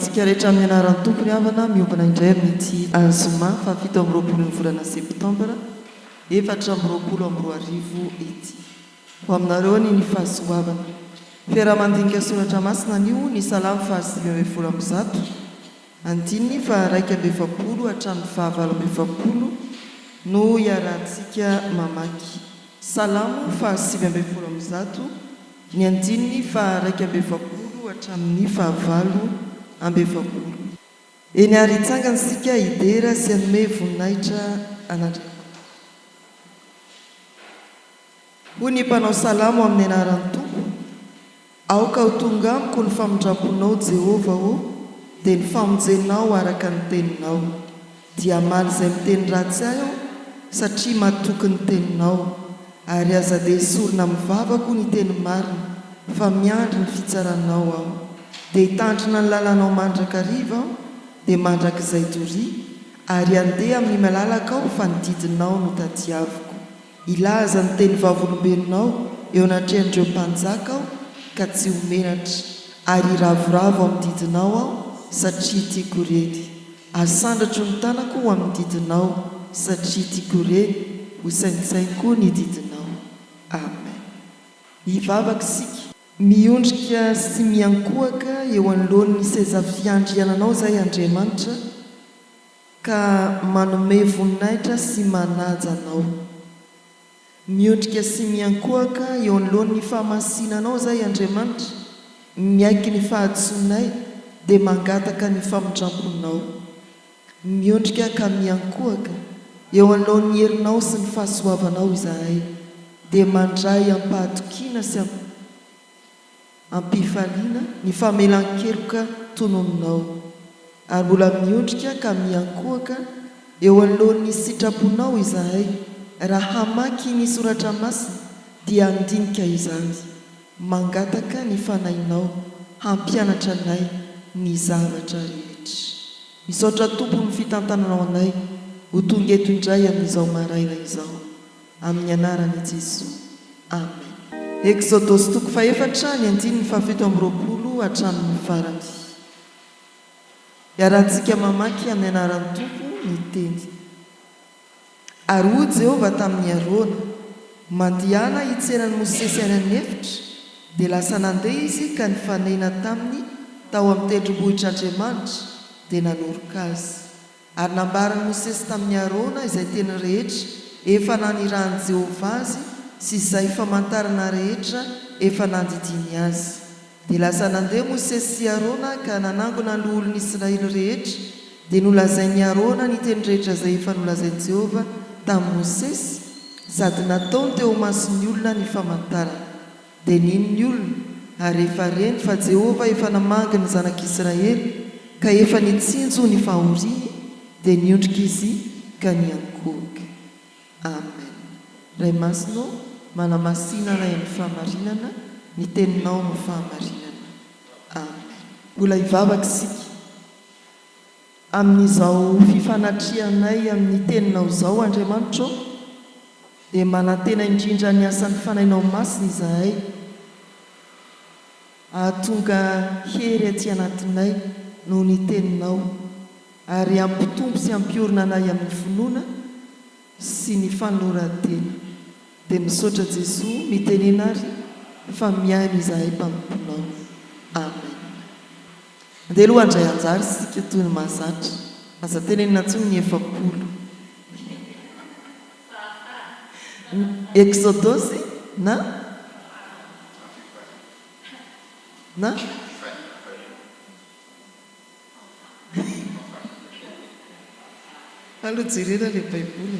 antsika rehetra amin'ny anaran'ny Tompo ry havana, miombona indray amin'ity zoma faha 27 ny volana septambra 2024 ity. Ho aminareo anie ny fahasoavana. Fiaraha-mandinika soratra masina anio ny Salamo faha 119, andininy faha 41 hatramin'ny faha 48 no iarahantsika mamaky. Salamo faha 119, ny andininy faha 41 hatramin'ny faha 48. Eny ary hitsangana isika hidera sy hanome voninahitra an'Andriamanitra. Hoy ny mpanao salamo amin'ny anaran'ny Tompo, Aoka ho tonga amiko ny famindram-ponao, Jehovah ô, dia ny famonjenao araka ny teninao. Dia hamaly izay miteny ratsy ahy aho, satria matoky ny teninao. Ary aza dia esorina amin'ny vavako ny teny marina, fa miandry ny fitsaranao aho. Dia hitandrina ny lalànao mandrakariva aho, dia mandrakizay doria, ary handeha amin'ny malalaka aho, fa ny didinao no tadiaviko. Hilaza ny teny vavolombelonao eo anatrehan'ireo mpanjaka aho ka tsy ho menatra, ary hiravoravo amin'ny didinao aho, satria tiako ireny. Asandratro ny tanako ho amin'ny didinao, satria tiako ireny, hosaintsainiko ny didinao. Amen. Hivavaka isika. Miondrika sy miankohoka eo anoloan'ny seza fiandriananao izahay Andriamanitra, Ka manome voninahitra sy manaja Anao. Miondrika sy miankohaka eo anoloan'ny fahamasinanao izahay Andriamanitra, miaiky ny fahadisoanay dia mangataka ny famindramponao. Miondrika ka miankohaka eo anoloan'ny herinao sy ny fahasoavanao izahay dia mandray am-pahatokiana sy am-. Am-pifaliana ny famelan-keloka tononinao, ary mbola miondrika ka miankohoka eo anoloan'ny sitraponao izahay raha hamaky ny soratra masina dia handinika izany, mangataka ny Fanahinao hampianatra anay ny zavatra rehetra. Misaotra Tompo ny fitantananao anay ho tonga eto indray amin'izao maraina izao. Amin'ny anaran'i Jesoa. Amen. Eksodosy toko fahefatra, ny andininy faha-27 hatramin'ny farany. Iarahantsika mamaky amin'ny anaran'ny Tompo ny teny. Ary hoy Jehovah tamin'i Arona, Mandehana hitsena an'i Mosesy any an'efitra. Dia lasa nandeha izy ka nifanena taminy tao amin'ny tendrombohitr'Andriamanitra, dia nanoroka azy. Ary nambaran'i Mosesy tamin'i Arona izay teny rehetra efa nanirahan'i Jehovah azy sy izay famantarana rehetra efa nandidiany azy. Dia lasa nandeha Mosesy sy Arona ka nanangona ny loholon'ny Israely rehetra, dia nolazain'i Arona ny teny rehetra izay efa nolazain'i Jehovah tamin'i Mosesy, sady nataony teo imason'ny olona ny famantarana. Dia nino ny olona, ary rehefa reny fa Jehovah efa namangy ny zanak'Israely ka efa nitsinjo ny fahoriany, dia niondrika izy ka niankohoka. Amen. Ray Masina ô, manamasina anay amin'ny fahamarinana, ny Teninao no fahamarinana. Amen. Mbola hivavaka isika. Amin'izao fifanatrehanay amin'ny Teninao izao, Andriamanitra ô, dia manantena indrindra ny asan'ny Fanahinao Masina izahay, hahatonga hery aty anatinay noho ny Teninao, ary hampitombo sy hampiorina anay amin'ny finoana sy ny fanoloran-tena. Dia misaotra Jesoa, mitenena ary fa mihaino izahay mpanomponao. Amen. Andeha aloha handray anjara isika toy ny mahazatra. Aza tenenina intsony ny 40. Eksodosy na na Aloha jerena ilay baiboly e.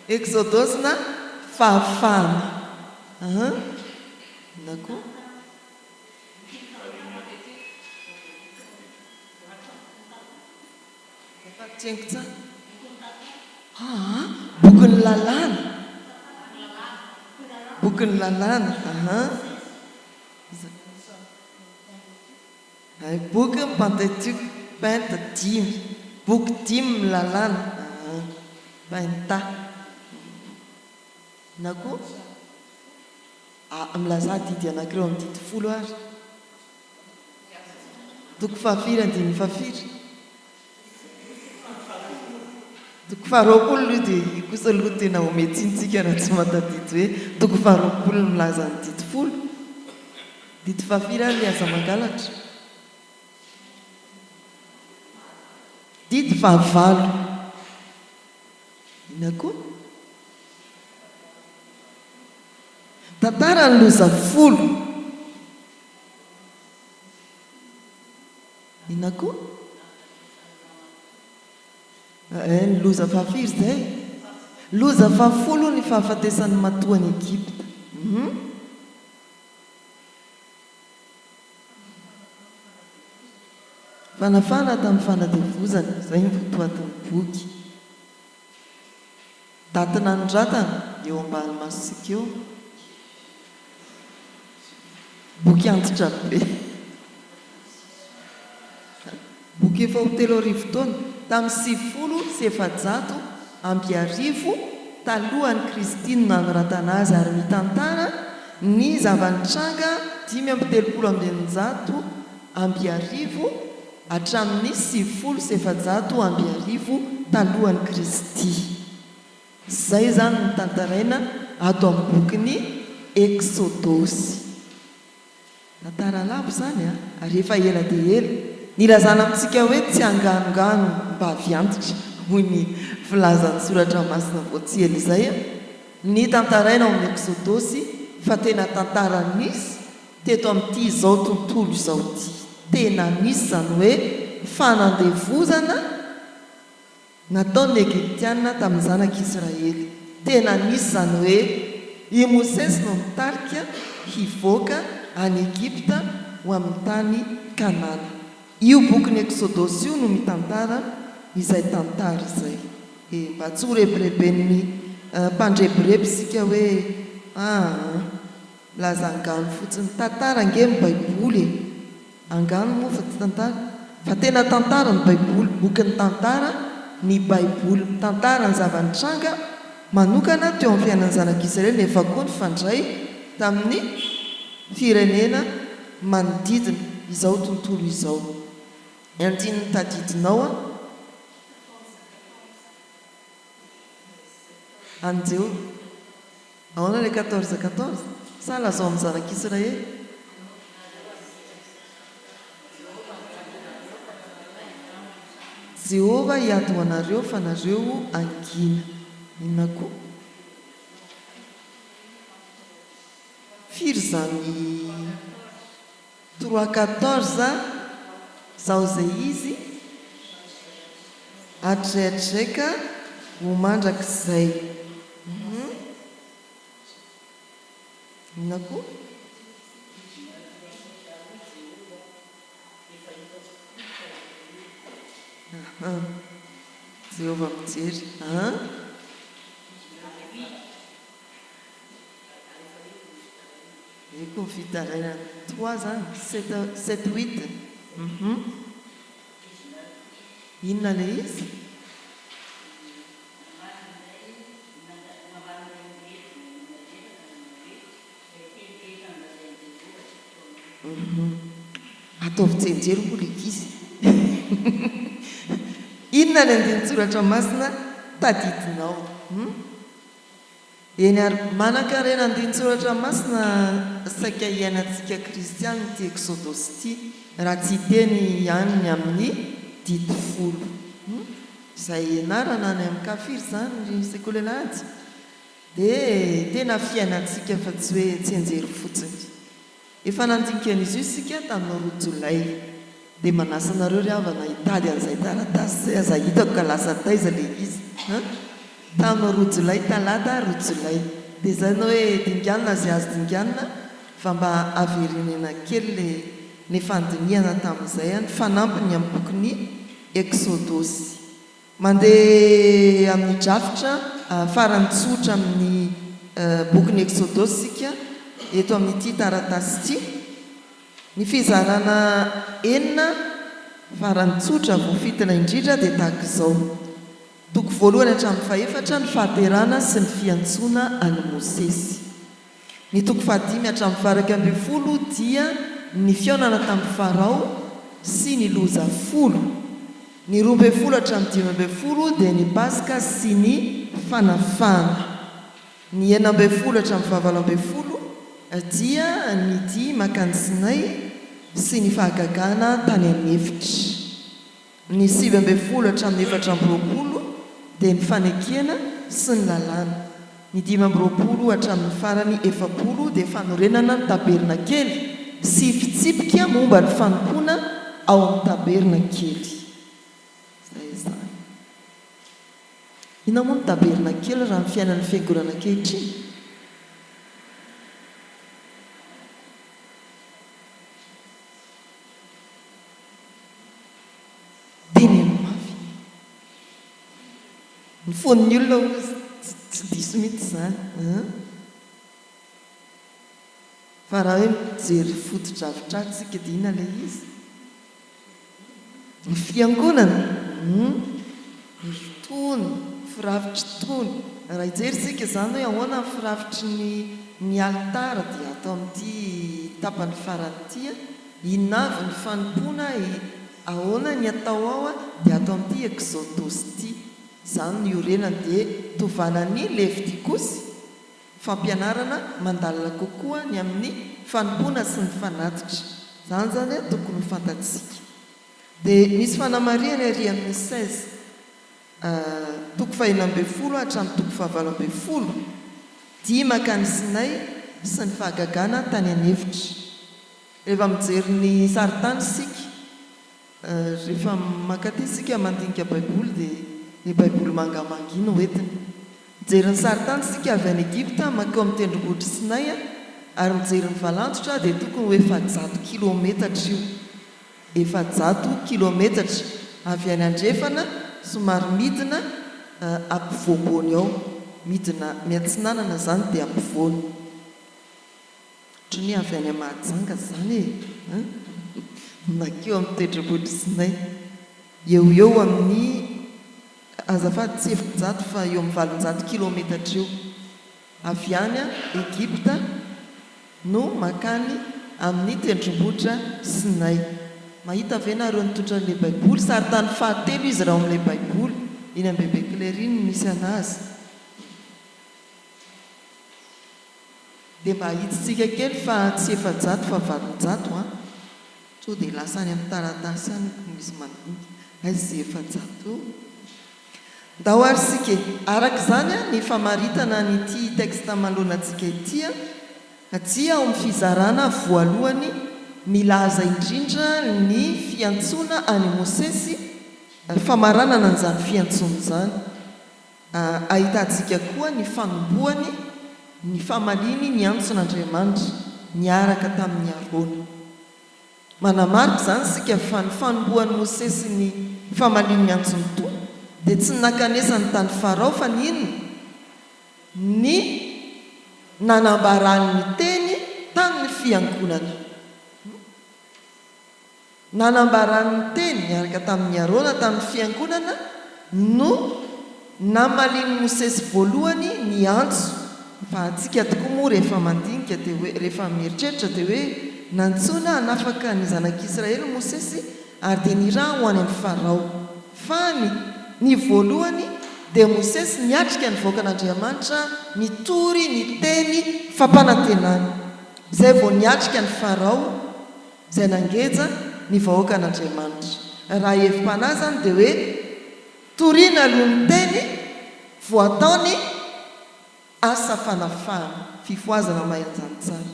Eksodosy na fahafahana. Na koa. Azafady tsy haiko tsara. Aa, bokin'ny lalàna. Bokin'ny lalàna, aha. Hay, bokin'ny Pentateuque, Penta, dimy. Boky dimy ny lalàna, aha. Penta. Na koa. A Milazà didy anankiray ao amin'ny didy folo ary. Toko fahafiry andininy fahafiry? Toko faharoapolo aloha dia io kosa aloha tena omen-tsiny tsika raha tsy mahatadidy hoe toko faharoapolo no milaza ny didy folo. Didy fahafiry ary ilay aza mangalatra? Didy fahavalo. Inona koa? Tantara ny loza folo. Inona koa? Eh, ny loza fahafiry izay? Loza fahafolo ny fahafatesan'ny matoan'i Egypta. Hum. Fanafahana tamin'ny fanadevozana, izay ny votoatin'ny boky. Daty nanoratana, eo ambany masontsika eo. Boky antitra be. Boky efa ho 3000 taona, tamin'ny 1490 talohan'i Kristy no nanoratana azy ary mitantara ny zava-nitranga 1635 hatramin'ny 1490 talohan'i Kristy. Izay izany no tantaraina ato amin'ny bokin'ny Eksodosy. Tantara lava izany an! Ary efa ela dia ela. Nilazana amintsika hoe tsy anganongano mba avy antitra, hoy ny filazan'ny Soratra Masina vao tsy ela izay, ny tantaraina ao amin'ny Eksodosy fa tena tantara nisy teto amin'ity izao tontolo izao ity. Tena nisy izany hoe fanandevozana nataon'ny Egyptiana tamin'ny zanak'Israely. Tena nisy izany hoe i Mosesy no nitarika hivoaka an'i Egypta ho amin'ny tany Kanana. Io bokin'ny Eksodosy io no mitantara izay tantara izay. E, mba tsy ho rebireben'ny mpandrebireby isika hoe aa. Milaza angano fotsiny. Tantara ange ny baiboly e! Angano moa fa tsy tantara. Fa tena tantara ny baiboly, bokin'ny tantara ny baiboly. Mitantara ny zava-nitranga manokana teo amin'ny fiainan'ny zanak'Israely nefa koa nifandray tamin'ny firenena manodidina izao tontolo izao. Ny andininy tadidinao an? An'i Jehovah. Ahoana ilay quatorze quatorze? Sa lazao amin'ny zanak'Israely? Jehovah hiady ho anareo fa nareo hangina. Inona koa? Firy izany trois quatorze zao izay izy hatrizay hatrizay ka ho mandrakizay. Hum. Inona koa? Aha. Jehovah mijery. An? Eko ny fitarainana. Trois zany, sept, sept huit. Hum. Inona ilay izy? Ataovy tsianjery hoy ilay ankizy. Inona ny andinin-tsoratra masina tadidinao? Eny ary, manan-karena andinin-tsoratra masina saika iainantsika kristiana ity Eksodosy ity, raha tsy hiteny ihany ny amin'ny Didy folo. Izay ianarana any amin'ny kafiry izany ry sekoly alahady dia tena fiainantsika fa tsy hoe tsianjery fotsiny. Efa nandinika an'izy io isika tamin'ny roa jolay. Dia manasa anareo ry havana hitady an'izay taratasy izay aza hitako ka lasa taiza ilay izy an! Tamin'ny roa jolay, talata roa jolay. Dia izay no hoe dinganina izay azo dinganina fa mba averenena kely ilay ny fandinihana tamin'izay an, ny fanampiny amin'ny bokin'ny Eksodosy. Mandeha amin'ny drafitra farany tsotra amin'ny bokin'ny Eksodosy isika eto amin'ity taratasy ity. Ny fizarana enina farany tsotra voafintina indrindra dia tahaka izao, Toko voalohany hatramin'ny fahefatra, ny fahaterahana sy ny fiantsoana an'i Mosesy. Ny toko fahadimy hatramin'ny faha-11 dia ny fihaonana tamin'i Farao. sy ny loza folo. Ny 12 hatramin'ny 15 dia ny Paska sy ny fanafahana. Ny 16 hatramin'ny faha-18 dia ny dia mankany Sinay sy ny fahagagana tany an'efitra. Ny 19 hatramin'ny 24 dia ny fanekena sy ny lalàna. Ny 25 hatramin'ny farany 40 dia fanorenana ny tabernakely sy fitsipika momba ny fanompoana ao amin'ny tabernakely. Izay izany. Inona moa ny tabernakely raha ny fiainan'ny fiangonana ankehitriny? Teneno mafy. Ny fon'ny olona hozy tsy diso mihitsy izany an! Fa raha hoe mijery fotodrafitrasa isika dia inona ilay izy? Ny fiangonana? Hum! Ny tony, firafitry tony. Raha hijery isika izany hoe ahoana ny firafitry ny ny alitara dia ato amin'ity tapany farany ity an! Inona avy ny fanompoana e? Ahoana ny atao ao dia ato amin'ity Exodosy ity. Izany no iorenany dia tovanan'ny Levitikosy, fampianarana mandalina kokoa ny amin'ny fanompoana sy ny fanatitra. Izany izany tokony ho fantatsika. Dia misy fanamarihana ery amin'ny 16 toko faha-16 hatramin'ny toko faha-18, dia mankany Sinay sy ny fahagagana tany an'efitra. Rehefa mijery ny sarintany isika, rehefa mankaty isika mandinika Baiboly dia ny Baiboly mangamanga iny no entina. Mijery ny sarintany isika avy any Egypta mankeo amin'ny tendrombohitr'i Sinay ary mijery ny valantotra dia tokony ho 400 kilometatra io. 400 kilometatra avy any andrefana somary midina ampovoampoany ao, midina miatsinanana izany dia ampovoany. Ohatran'ny hoe avy any Mahajanga izany e! An! Nankeo amin'ny tendrombohitr'i Sinay. Eo ho eo amin'ny, azafady tsy 400 fa eo amin'ny 800 kilometatra eo. Avy any Egypta no mankany amin'ny tendrombohitra Sinay. Mahita ve nareo nitondra an'ilay Baiboly? Sarintany fahatelo izy raha ao amin'ilay Baiboly. Iny amin'ny Bebe Claire iny no misy an'azy. Dia mba ahitsitsika kely fa tsy 400 fa 800 an! Sao dia lasa any amin'ny taratasy any ko misy mandinika. Aiza izay 400 eo? Ndao ary isika e! Araka izany an, ny famaritana an'ity texte manoloana antsika ity an, dia ao amin'ny fizarana voalohany milaza indrindra ny fiantsoana an'i Mosesy, famaranana an'izany fiantsoana izany. Ahitantsika koa ny fanombohany ny famaliany ny antson'Andriamanitra niaraka tamin'i Arona. Manamarika izany isika fa ny fanombohan'i Mosesy ny famaliany ny antson'ny Tompo dia tsy ny nankanesany tany Farao fa ny inona? Ny nanambarany ny teny tamin'ny fiangonana. Nanambarany ny teny niaraka tamin'i Arona tamin'ny fiangonana no namalian'i Mosesy voalohany ny antso. Fa antsika tokoa moa rehefa mandinika dia hoe, rehefa mieritreritra dia hoe nantsoina hanafaka ny zanak'Israely Mosesy ary dia niraha ho any amin'i Farao. Fa ny ny voalohany dia Mosesy niatrika ny vahoakan'Andriamanitra nitory ny teny fampanantenany. Izay vao niatrika an'i Farao. Izay nangeja ny vahoakan'Andriamanitra. Raha hevi-panahy izany dia hoe torina aloha ny teny vao atao ny asa fanafahana, fifohazana mahay an'izany tsara.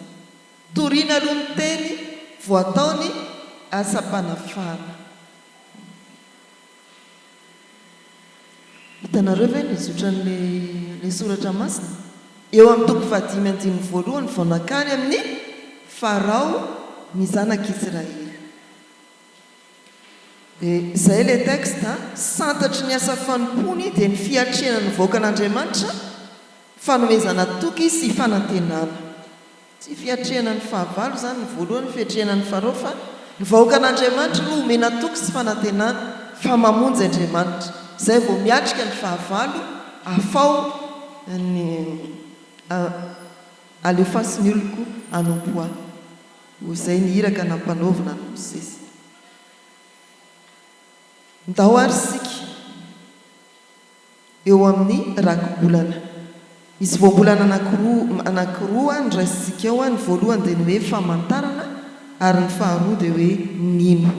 Torina aloha ny teny vao atao ny asam-panafahana. Hitanareo ve ny zotran'ilay soratra masina? Eo amin'ny toko fahadimy andininy voalohany vao nankany amin'i Farao ny zanak'Israely. Dia izay ilay texte a. Santatry ny asa fanompoany dia ny fiatrehana ny vahoakan'Andriamanitra, fanomezana toky sy fanantenana. Tsy fiatrehana ny fahavalo izany ny voalohany, fiatrehana an'i Farao, fa ny vahoakan'Andriamanitra aloha omena toky sy fanantenana fa mamonjy Andriamanitra. Izay vao miatrika ny fahavalo, afaho ny alefaso ny oloko hanompo Ahy. Ho izay ny iraka nampanaovina an'i Mosesy. Ndao ary isika eo amin'ny rakibolana. Misy voambolana anankiroa anankiroa no raisintsika ao, ny voalohany dia ny hoe famantarana ary ny faharoa dia hoe nino.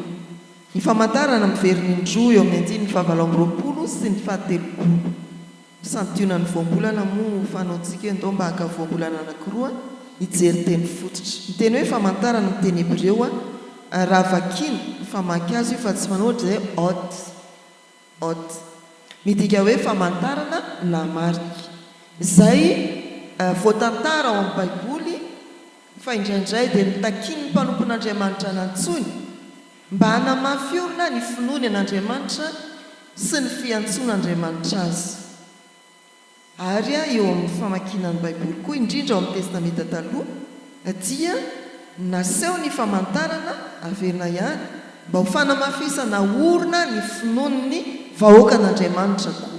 Ny famantarana miverina indroa eo amin'ny andininy fahavalo amby 20 sy ny faha-30. Santionan'ny voambolana moa fanaontsika eo, ndao mba haka voambolana anankiroa hijery teny fototra. Ny teny hoe famantarana amin'ny teny hebreo raha vakiana, famaky azy io fa tsy manohitra dia hoe ot, ot. Midika hoe famantarana na marika. Izay voatantara ao amin'ny Baiboly fa indraindray dia notakian'ny mpanompon'Andriamanitra nantsoiny mba hanamafy orina ny finoany an'Andriamanitra sy ny fiantsoan'Andriamanitra azy. Ary eo amin'ny famakiana ny Baiboly koa, indrindra ao amin'ny Testamenta Taloha, dia naseho ny famantarana, averina ihany, mba ho fanamafisana orina ny finoan'ny vahoakan'Andriamanitra koa.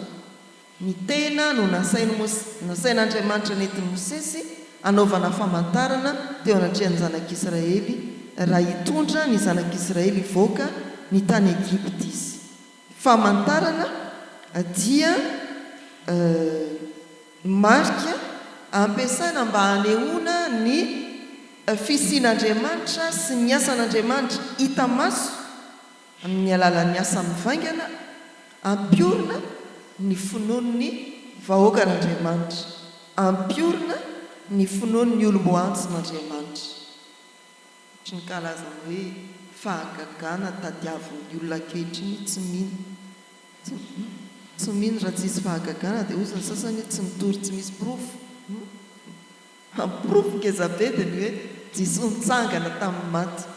Ny tena no nasain'i Mos, nasain'Andriamanitra nentin'i Mosesy hanaovana famantarana teo anatrehan'ny zanak'Israely raha hitondra ny zanak'Israely hivoaka ny tany Egypta izy. Famantarana dia marika ampiasaina mba hanehoana ny fisian'Andriamanitra sy ny asan'Andriamanitra hita maso amin'ny alalan'ny asa mivaingana hampiorina ny finoan'ny vahoakan'Andriamanitra, hampiorina ny finoan'ny olom-boaantson'Andriamanitra. Ohatry ny karazana hoe fahagagana tadiavin'ny olona ankehitriny tsy mino. Tsy mino raha tsisy fahagagana dia hozy ny sasany hoe tsy mitory tsy misy porofo. Porofo ngeza be dia ny hoe Jesoa nitsangana tamin'ny maty.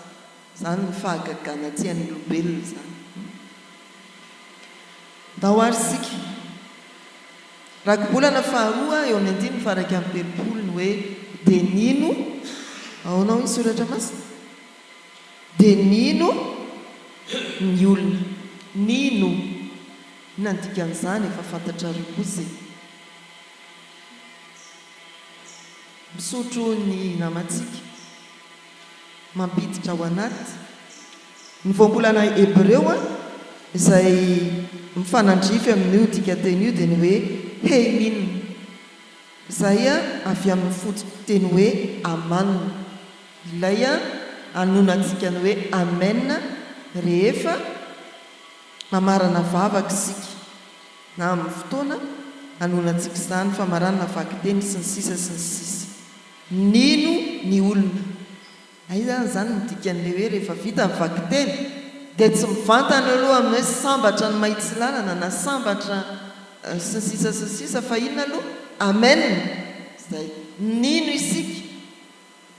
Izany ny fahagagana tsy hain'ny olombelona izany. Ndao ary isika. Rakibolana faharoa eo amin'ny andininy faha 31 ny hoe dia nino, ahoana hoy ny soratra masina? Dia nino ny olona. Nino. Inona ny dikan'izany? Efa fantatrareo kosa e. Misotro ny namantsika. Mampiditra ao anaty. Ny voambolana hebreo izay mifanandrify amin'io dikanteny io dia ny hoe heimin, izay avy amin'ny fototeny hoe aman, ilay anonantsika ny hoe amen rehefa mamarana vavaka isika. na amin'ny fotoana hanonantsika izany, famaranana vakiteny, sy ny sisa sy ny sisa. Nino ny olona. Aiza any izany ny dikan'ilay hoe rehefa vita ny vakiteny dia tsy mivantana aloha amin'ny hoe sambatra ny mahitsy lalana na sambatra sy ny sisa sy ny sisa fa inona aloha? Amen! Izay. Nino isika.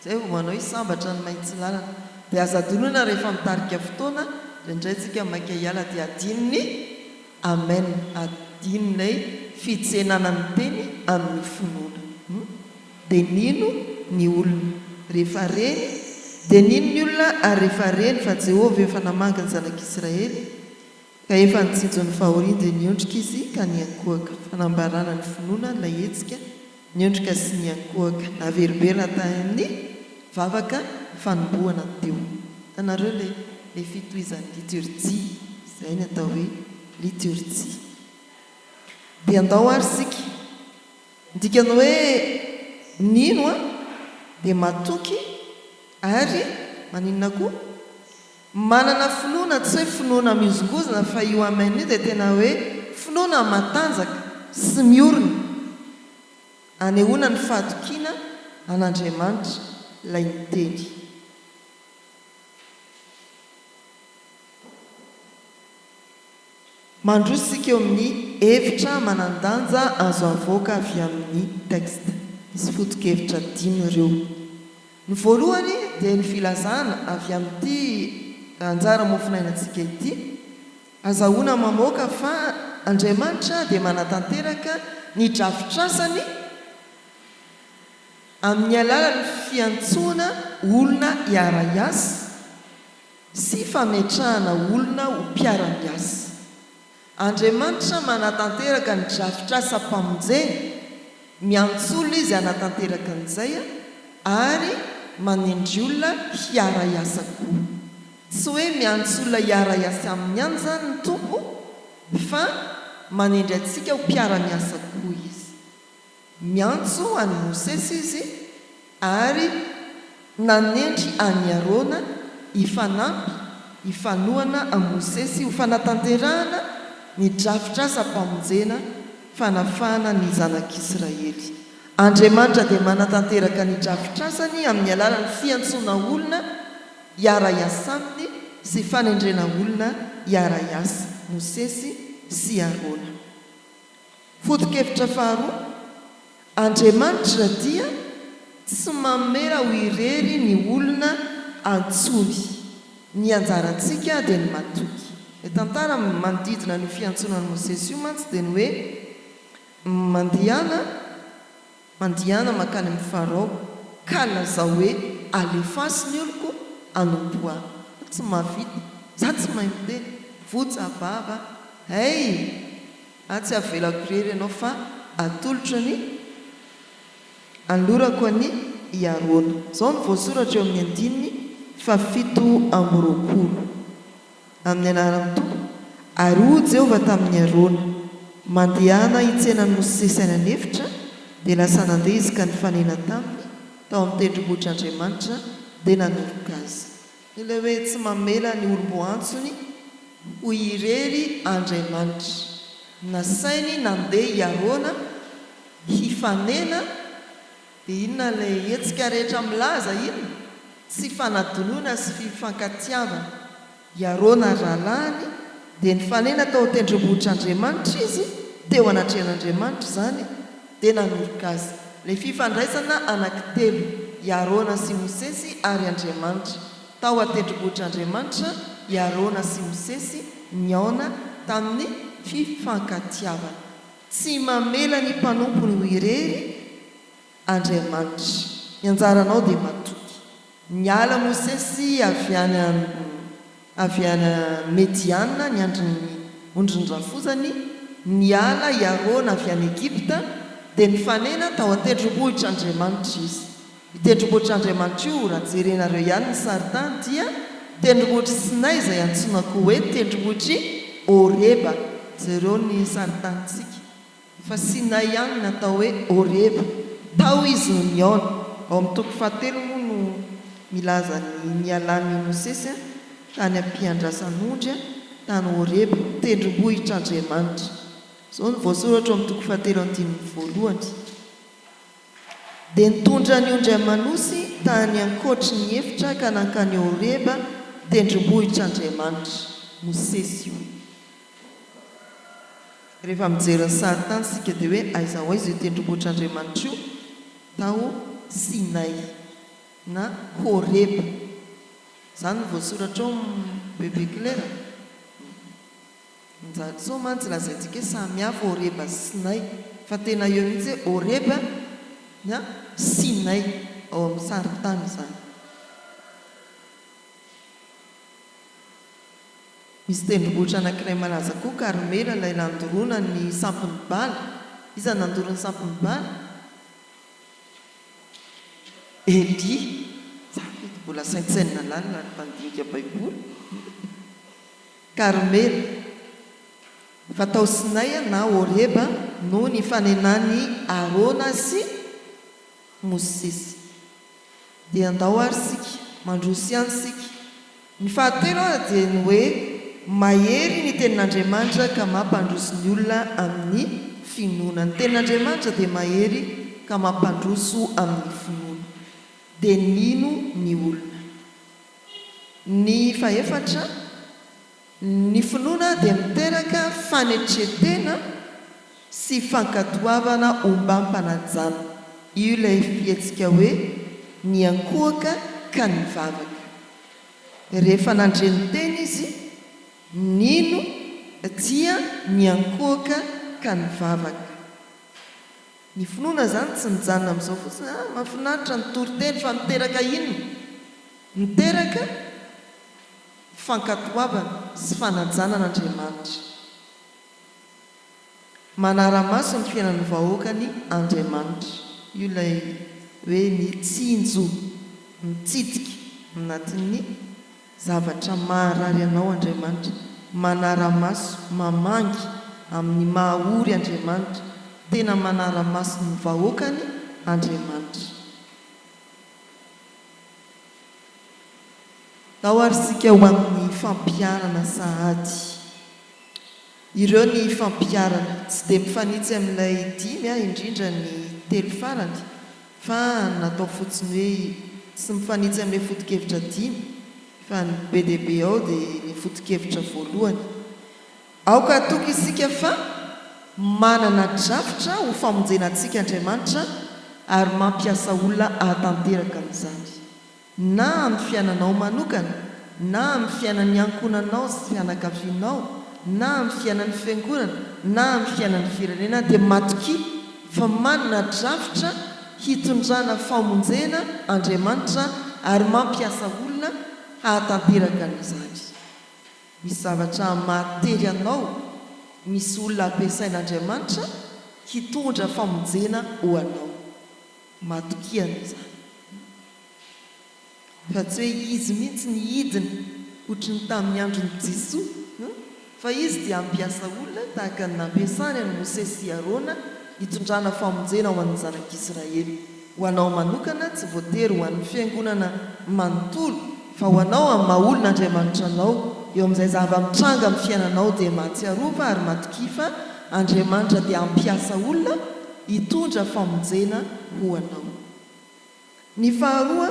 Zay vao manao hoe sambatra ny mahitsy lalana. Dia aza adinoina rehefa mitarika fotoana, indraindray tsika maika hiala dia adino ny Amen, adino ilay fitsenana ny teny amin'ny finoana. Hum. Dia nino ny olona. Rehefa reny, dia nino ny olona ary rehefa reny fa Jehovah efa namangy ny zanak'Israely, Ka efa nitsinjo ny fahoriany dia niondrika izy ka niankohoka. Fanambarana ny finoana ilay hetsika, niondrika sy niankohoka. Naverimberina tany amin'ny vavaka fanombohana teo. Hitanareo ilay ilay fitohizan'ny liturjia, izay ny atao hoe liturjia. Dia andao ary isika. Ny dikan'ny hoe nino an, dia matoky ary maninona koa? Manana finoana, tsy hoe finoana mihozongozona fa io amen io dia tena hoe finoana matanjaka sy miorina, anehoana ny fahatokiana an'Andriamanitra ilay niteny. Mandroso isika eo amin'ny hevitra manan-danja azo avoaka avy amin'ny texte. Misy foto-kevitra dimy ireo. Ny voalohany dia ny filazana avy amin'ity anjara mofonainantsika ity, azahoana mamoaka fa Andriamanitra dia manatanteraka ny drafitrasany amin'ny alalan'ny fiantsoana olona hiara-hiasa sy fametrahana olona ho mpiara-miasa. Andriamanitra manatanteraka ny drafitr'asam-pamonjeny, miantso olona Izy hanatanteraka an'izay ary manendry olona hiara-hiasa koa. Tsy hoe miantso olona hiara-hiasa aminy ihany izany ny Tompo fa manendry antsika ho mpiara-miasa koa Izy. Miantso an'i Mosesy Izy ary nanendry an'i Arona hifanampy, hifanohana amin'i Mosesy ho fanatanterahana ny drafitr'asam-pamonjena fanafahana ny Zanak'Israely. Andriamanitra dia manatanteraka ny drafitr'asany amin'ny alalan'ny fiantsoana olona hiara-hiasa aminy sy fanendrena olona hiara-hiasa, Mosesy sy Arona. Foto-kevitra faharoa, Andriamanitra dia tsy mamela ho irery ny olona antsoiny. Ny anjarantsika dia ny matoky. Ilay tantara manodidina an'io fiantsoana an'i Mosesy io mantsy dia ny hoe mandehana, mandehana mankany amin'i Farao ka lazao hoe alefaso ny oloko hanompo ahy. Tsy mahavita, za tsy mahay miteny, votsa vava, hey! A tsy avelako irery ianao fa atolotro ny anolorako an'i i Arona. Izao no voasoratra eo amin'ny andininy fahafito amby 20, Amin'ny anaran'ny Tompo, ary hoy Jehovah tamin'i Arona, Mandehana hitsena an'i Mosesy any an'efitra, dia lasa nandeha izy ka nifanena taminy tao amin'ny tendrombohitr'Andriamanitra, dia nanoroka azy. Ilay hoe tsy mamela ny olom-boantsony ho irery Andriamanitra. Nasainy nandeha i Arona hifanena, dia inona ilay hetsika rehetra milaza inona? Tsy fanadinoana sy fifankatiavana. I Arona rahalahiny dia nifanena tao an-tendrombohitr'Andriamanitra izy, teo anatrehan'Andriamanitra izany, dia nanoroka azy. Ilay fifandraisana anankitelo, i Arona sy Mosesy ary Andriamanitra. Tao an-tendrombohitr'Andriamanitra i Arona sy Mosesy nihaona tamin'ny fifankatiavana. Tsy mamela ny mpanompony ho irery Andriamanitra. Ny anjaranao dia matoky. Niala Mosesy avy any avy any Mediana niandry ny ondrin'ny rafozany, niala i Arona avy any Egypta, dia nifanena tao an-tendrombohitr'Andriamanitra izy. Io tendrombohitr'Andriamanitra io, raha jerenareo ihany ny sarintany, dia tendrombohitr'i Sinay izay antsoina koa hoe tendrombohitr'i Horeba. Jereo ny sarintanintsika. Fa Sinay ihany no atao hoe Horeba. Tao izy no nihaona. Ao amin'ny toko fahatelo moa no milaza ny nialan'i Mosesy tany am-piandrasan'ondry tany Horeba, tendrombohitr'Andriamanitra. Izao no voasoratra ao amin'ny toko fahatelo andininy voalohany, Dia nitondra ny ondry aman'osy tany ankoatry ny efitra ka nankany Horeba, tendrombohitr'Andriamanitra. Mosesy io. Rehefa mijery ny sarintany isika dia hoe aiza ho aiza io tendrombohitr'Andriamanitra io? Tao Sinay na Horeba. Izany no voasoratra ao Bebe Claire? Njary sao mantsy lazaintsika hoe samy hafa Horeba sy Sinay fa tena eo mihitsy hoe Horeba na Sinay ao amin'ny sarintany izany. Misy tendrombohitra anankiray malaza koa, Karmela, ilay nandoroana ny sampin'i Bala. Iza no nandoro ny sampin'i Bala? Elia. Za ve dia mbola saintsainina lalina ry mpandinika Baiboly? Karmela. Fa tao Sinay na Horeba no nifanenan'i Arona sy Mosesy. Dia andao ary isika, mandroso ihany isika. Ny fahatelo ary dia ny hoe mahery ny tenin'Andriamanitra ka mampandroso ny olona amin'ny finoana. Ny tenin'Andriamanitra dia mahery ka mampandroso amin'ny finoana. Dia nino ny olona. Ny fahefatra. Ny finoana dia miteraka fanetren-tena sy fankatoavana ombam-panajana. Io ilay fihetsika hoe niankohoka ka nivavaka. Rehefa nandre ny teny izy, nino, dia niankohoka ka nivavaka. Ny finoana izany tsy mijanona amin'izao fotsiny, ah, mahafinaritra ny toriteny fa miteraka inona? Miteraka fankatoavana sy fanajana an'Andriamanitra. Manara-maso ny fiainan'ny vahoakany Andriamanitra. Io ilay hoe mitsinjo, mitsidika anatin'ny. Zavatra maharary anao Andriamanitra, manara-maso, mamangy amin'ny maha-ory Andriamanitra, tena manara-maso ny vahoakany Andriamanitra. Ndao ary isika ho amin'ny fampiharana sahady. Ireo ny fampiharana. Tsy dia mifanitsy amin'ilay dimy indrindra ny telo farany fa natao fotsiny hoe tsy mifanitsy amin'ilay foto-kevitra dimy fa ny be dia be ao dia ny foto-kevitra voalohany. Aoka hatoky isika fa manana drafitra ho famonjena antsika Andriamanitra ary mampiasa olona hahatanteraka an'izany. Na amin'ny fiainanao manokana, na amin'ny fiainan'ny ankohonanao sy fianakavianao, na amin'ny fiainan'ny fiangonana, na amin'ny fiainan'ny firenena dia matokia fa manana drafitra hitondrana famonjena Andriamanitra ary mampiasa olona hahatanteraka an'izany. Misy zavatra mahatery anao, misy olona ampiasain'Andriamanitra hitondra famonjena ho anao. Matokia an'izany. Fa tsy hoe izy mihitsy ny hidina ohatry ny tamin'ny andron'i Jesoa, fa izy dia hampiasa olona tahaka ny nampiasany an'i Mosesy sy Arona hitondrana famonjena ho an'ny zanak'Israely. Ho anao manokana, tsy voatery ho an'ny fiangonana manontolo, fa ho anao amin'ny maha olon'Andriamanitra anao, eo amin'izay zava-mitranga amin'ny fiainanao dia mahatsiarova ary matokia fa Andriamanitra dia hampiasa olona hitondra famonjena ho anao. Ny faharoa,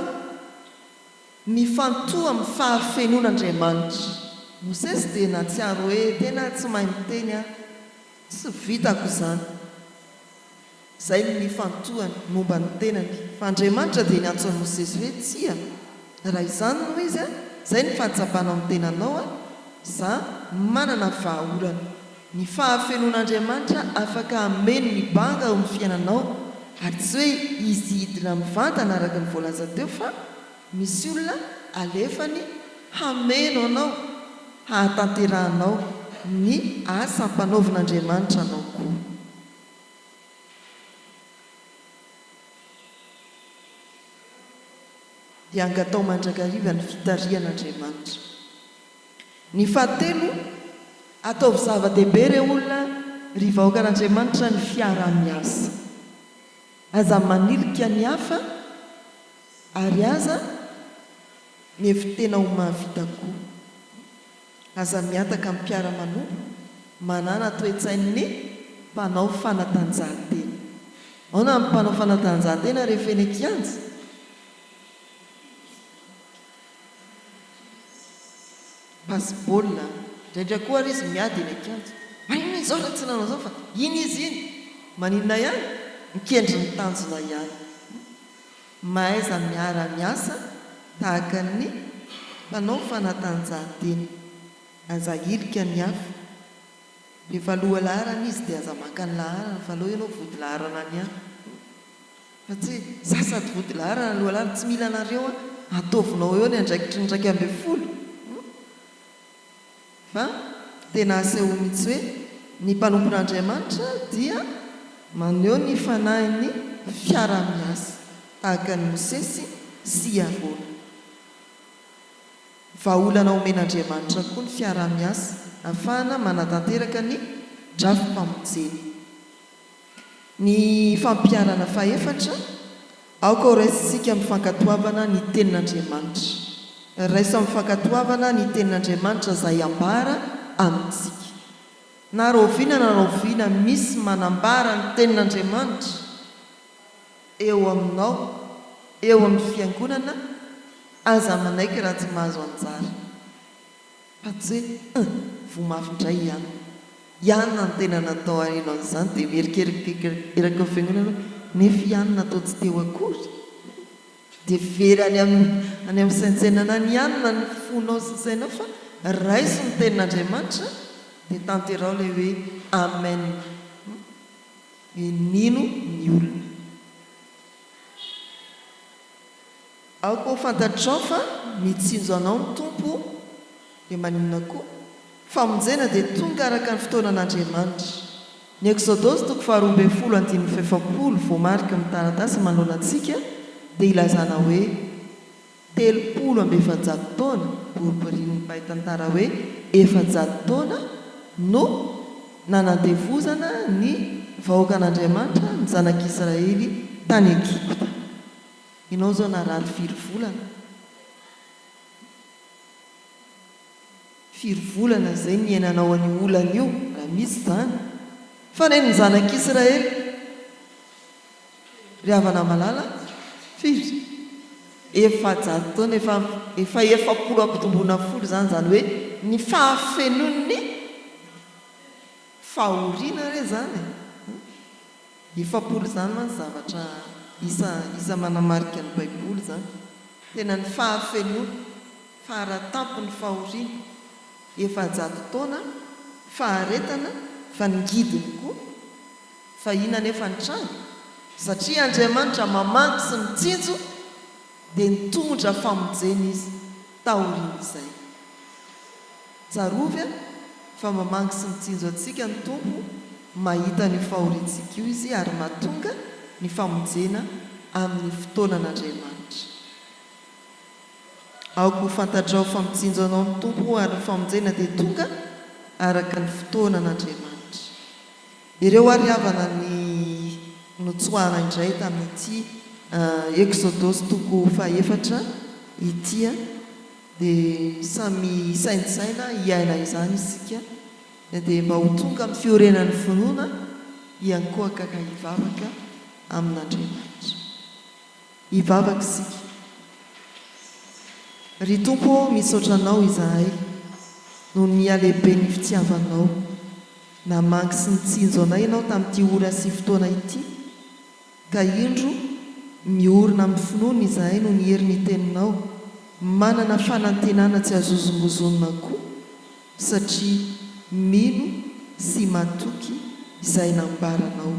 mifantoha amin'ny fahafenoan'Andriamanitra. Mosesy dia nahatsiaro hoe tena tsy mahay miteny aho, tsy vitako izany. Izay no nifantohany momba ny tenany. Fa Andriamanitra dia niantso an'i Mosesy hoe, Tsia, raha izany no izy, izay no fahatsapanao ny tenanao, za manana vahaolana. Ny fahafenoan'Andriamanitra afaka hameno ny banga ao amin'ny fiainanao, ary tsy hoe izy hidina mivantana araka ny voalaza teo fa misy olona alefany hameno anao hahatanterahanao ny asa ampanaovin'Andriamanitra anao koa. Dia angatao mandrakariva ny fitarihan'Andriamanitra. Ny fahatelo, ataovy zava-dehibe re olona, ry vahoakan'Andriamanitra, ny fiaraha-miasa. Aza manilika ny hafa ary aza mihevi-tena ho mahavita koa. Aza mihataka amin'ny mpiara-manompo, manàna toe-tsain'ny mpanao fanatanjahantena. Ahoana ny mpanao fanatanjahantena rehefa eny an-kianja? Pasy baolina an! Indraindray koa ary izy miady eny an-kianja. Maninona izao raha tsy nanao izao fa iny izy iny! Maninona ihany? Mikendry ny tanjona ihany. Mahaiza miara-miasa tahaka ny mpanao fanatanjahantena. Aza ahilika ny hafa. Rehefa loha laharana izy dia aza maka ny laharana fa aleo ianao vody laharana any ihany. Fa tsy hoe za sady vody laharana loha laharana, tsy mila anareo aho, ataovinao eo ny andraikitry ny 11. Fa tena asehoy mihitsy hoe ny mpanompon'Andriamanitra dia maneho ny fanahin'ny fiaraha-miasa, tahaka an'i Mosesy sy i Arona. Vahaolana omen'Andriamanitra koa ny fiaraha-miasa ahafahana manatanteraka ny drafi-pamonjeny. Ny fampiharana fahefatra, Aoka ho raisintsika amin'ny fankatoavana ny Tenin'Andriamanitra. Raiso amin'ny fankatoavana ny Tenin'Andriamanitra izay ambara amintsika. Na rahoviana na rahoviana misy manambara ny Tenin'Andriamanitra eo aminao, eo amin'ny Fiangonana, aza manaiky raha tsy mahazo anjara. Fa tsy hoe hum voa mafy indray i anona. I anona no tena natao haheno an'izany dia mierikerika eraky ny fiangonana hoe nefa i anona toa tsy teo akory. Dia very any amin'ny any amin'ny saintsainana an'i anona ny fonao sy ny sainao fa raiso ny tenin'Andriamanitra dia tanteraho ilay hoe amen. Hoe nino ny olona. Aoka ho fantatrao fa mitsinjo anao ny Tompo, dia maninona koa? Famonjena dia tonga araka ny fotoanan'Andriamanitra. Ny Eksodosy toko faharoa ambin'ny folo andininy fahefapolo voamariky ny taratasy manoloana antsika dia ilazana hoe. 430 taona, boriborian'ny mpahay tantara hoe 400 taona, no nanandevozana ny vahoakan'Andriamanitra, ny zanak'Israely, tany Egypta. Ianao izao narary firy volana? Firy volana izay niainanao an'io olana io, raha misy izany? Fa nen'ny zanak'Israely, ry havana malala, firy? 400 taona, efa efa 40 ampitomboina folo izany, izany hoe ny fahafenoan'ny fahoriana re izany e! 40 izany mantsy zavatra isa isa manamarika ny baiboly izany. Tena ny fahafenoana, fara-tampon'ny fahoriana, 400 taona faharetana fa ny ngidiny koa. Fa inona anefa ny tranga? Satria Andriamanitra mamangy sy mitsinjo dia nitondra famonjena Izy taorian'izay. Tsarovy fa mamangy sy mitsinjo antsika ny Tompo, mahita an'io fahoriantsika io Izy ary mahatonga ny famonjena amin'ny fotoanan'Andriamanitra. Aoka ho fantatrao fa mitsinjo anao ny Tompo ary ny famonjena dia tonga araka ny fotoanan'Andriamanitra. Ireo ary havana ny notsoahana indray tamin'ity Eksodosy toko fahefatra ity. Dia samy hisaintsaina hiaina izany isika dia mba ho tonga amin'ny fiorenan'ny finoana hiankohaka ka hivavaka amin'Andriamanitra. Hivavaka isika. Ry Tompo ô, misaotra Anao izahay noho ny halehiben'ny fitiavanao. Namangy sy nitsinjo anay Ianao tamin'ity ora sy fotoana ity. Ka indro, miorina amin'ny finoana izahay noho ny herin'ny Teninao, manana fanantenana tsy azo hozongozonina koa, satria mino sy matoky izay nambaranao.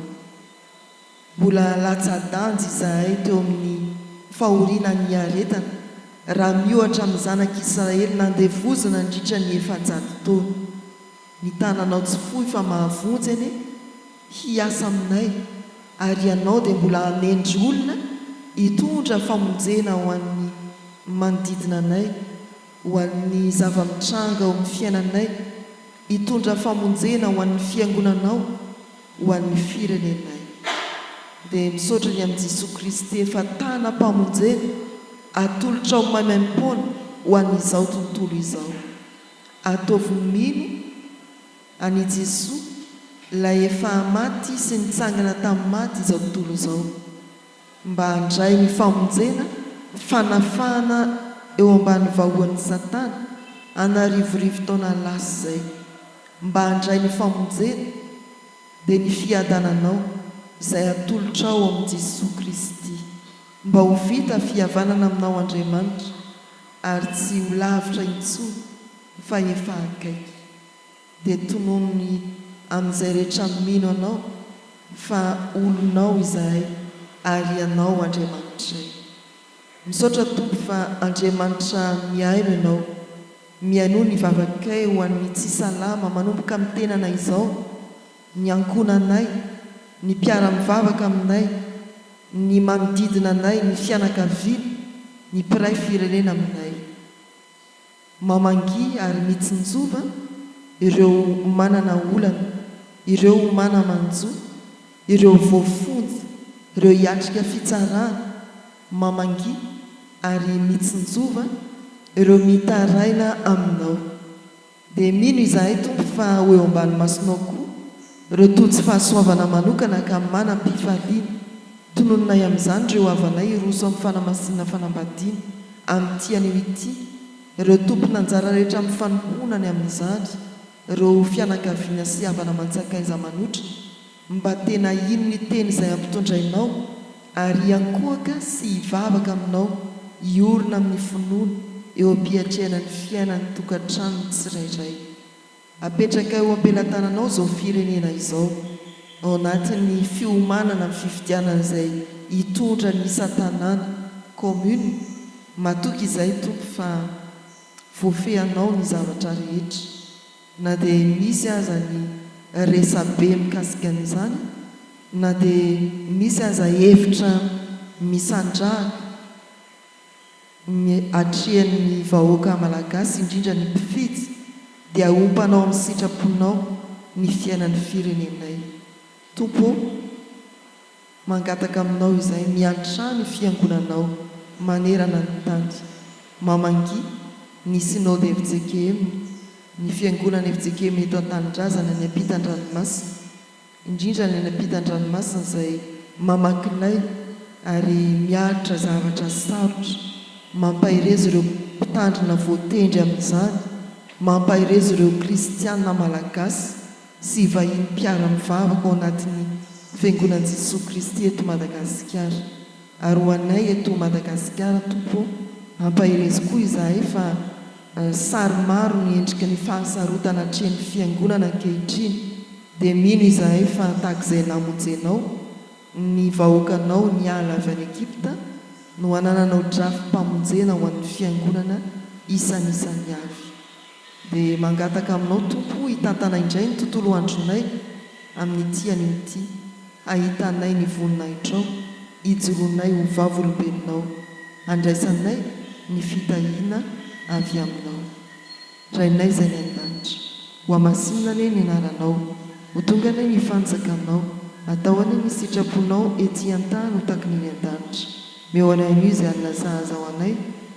Mbola latsa-danja izahay teo amin'ny fahoriana niaretana, raha miohatra amin'ny zanak'Israely nandevozina nandritra ny 400 taona. Ny tananao tsy fohy fa mahavonjy anie hiasa aminay ary Ianao dia mbola hanendry olona hitondra famonjena ho an'ny manodidina anay, ho an'ny zava-mitranga ao amin'ny fiainanay, hitondra famonjena ho an'ny Fiangonanao, ho an'ny firenenay. Dia misaotra ny amin'i Jesoa Kristy efa tanam-pamonjena atolotrao maimaimpoana ho an'izao tontolo izao. Ataovy mino an' i Jesoa, ilay efa maty sy nitsangana tamin'ny maty izao tontolo izao, mba handray ny famonjena, fanafahana eo ambany vahoan'i Satana an'arivorivo taona lasa izay, mba handray ny famonjena, dia ny fiadananao, izay atolotrao ao amin'i Jesoa Kristy, mba ho vita fihavanana aminao Andriamanitra, ary tsy ho lavitra intsony fa efa akaiky. Dia tononony amin'izay rehetra mino Anao fa olonao izahay ary Ianao Andriamanitray. Misaotra Tompo fa Andriamanitra mihaino Ianao. Mihainoa ny vavakay ho an'ny tsy salama manomboka amin'ny tenanay izao, ny ankohonanay, ny mpiara-mivavaka aminay, ny manodidina anay, ny fianakaviana, ny mpiray firenena aminay. Mamangia ary mitsinjova ireo manana olana, ireo mana-manjo, ireo voafonja, ireo hiatrika fitsarana, mamangia ary mitsinjova ireo mitaraina aminao. Dia mino izahay Tompo fa ho eo ambany masonao koa ireo tojo fahasoavana manokana ka manam-pifaliana. Tononinay amin'izany ireo havanay hiroso amin'ny fanamasinana fanambadiana amin'ity anio ity, ireo tompon'anjara rehetra amin'ny fanompoana ny amin'izany, ireo fianakaviana sy havana aman-tsakaiza manotrona, mba tena hino ny teny izay ampitondrainao ary hiankohoka sy hivavaka aminao hiorina amin'ny finoana eo am-piatrehana ny fiainan'ny tokantranony tsirairay. Apetrakay ho am-pelatananao izao firenena izao ao anatin'ny fiomanana amin'ny fifidianana izay hitondra ny isan-tanàna, commune, matoky izahay Tompo fa voafehinao ny zavatra rehetra. Na dia misy aza ny resabe mikasika an'izany, na dia misy aza hevitra misandrahaka. Ny atrehan'ny vahoaka Malagasy indrindra ny mpifidy dia ompanao amin'ny sitraponao ny fiainan'ny firenenay. Tompo ô! Mangataka aminao izahay miantrà ny fiangonanao manerana ny tany. Mamangia ny Synode fjkm, ny fiangonana fjkm eto an-tanindrazana any ampitan-dranomasina. Indrindra ny any ampitan-dranomasina izay mamaky lay ary miaritra zavatra sarotra. Mampahereza ireo mpitandrina voatendry amin'izany, mampahereza ireo kristiana malagasy sy vahiny mpiara-mivavaka ao anatin'ny Fiangonan'i Jesoa Kristy eto Madagasikara. Ary ho anay eto Madagasikara Tompo ô, ampaherezo koa izahay fa sary maro ny endriky ny fahasarotana atrehin'ny Fiangonana ankehitriny, dia mino izahay fa tahaka izay namonjenao ny vahoakanao niala avy any Egypta no hanananao drafi-pamonjena ho an'ny Fiangonana isanisany avy. Dia mangataka aminao Tompo hitantana indray ny tontolo andronay amin'ity anio ity, hahitanay ny voninahitrao, hijoroanay ho vavolombelonao, handraisanay ny fitahiana avy aminao. Rainay izay any an-danitra, hohamasinina anie ny anaranao, ho tonga anie ny fanjakanao, atao anie ny sitraponao ety an-tany ho taky ny eny an-danitra. Meo anay anio izay hanina sahaza ho anay,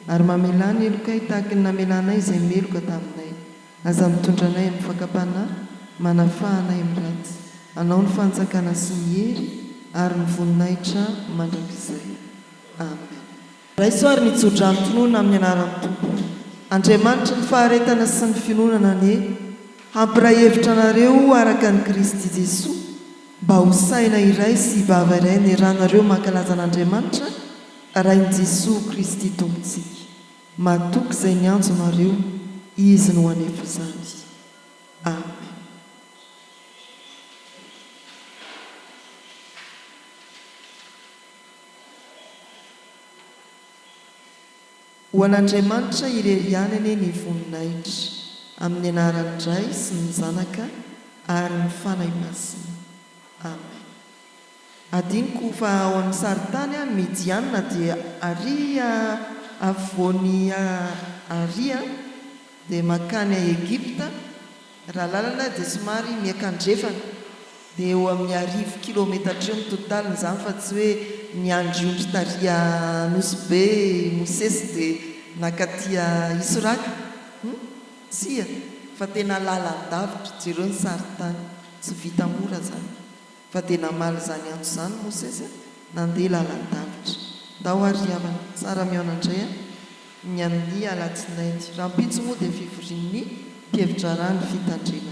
ary mamelà ny helokay tahaky ny namelanay izay meloka taminay. Aza mitondra anay amin'ny fakam-panahy, manafaha anay amin'ny ratsy. Anao ny fanjakana sy ny hery ary ny voninahitra mandrakizay. Amen. Raiso ary ny tsodrano tononina amin'ny anaran'ny Tompo. Andriamanitry ny faharetana sy ny fiononana anie hampiray hevitra anareo araka an'i Kristy Jesoa, mba ho saina iray sy vava iray ny ranareo mankalaza an'Andriamanitra Rain'i Jesoa Kristy Tompontsika. Matoky izay niantso anareo, Izy no hanefa izany. Amen. Ho an'Andriamanitra irery ihany anie ny voninahitra, amin'ny anaran'ny Ray sy ny Zanaka ary ny Fanahy Masina. Amen. Adinoko fa ao amin'ny sarintany Midiana dia ary afovoany ary dia mankany Egypta. Raha lalana dia somary miakandrefana dia eo amin'ny arivo kilometatra eo ny totaliny izany fa tsy hoe niandry ondry tary Nosy Be Mosesy dia nakaty Isoraka hum tsia fa tena lalan-davitra jereo ny sarintany tsy vita mora izany. Fa dia namaly izany antso izany Mosesy, nandeha lalan-davitra. Ndao ary ry havana, tsara mihaona indray an, ny amin'ny alatsinainy. Rahampitso moa dia fivorian'ny mpihevi-draharaha ny fitandremana.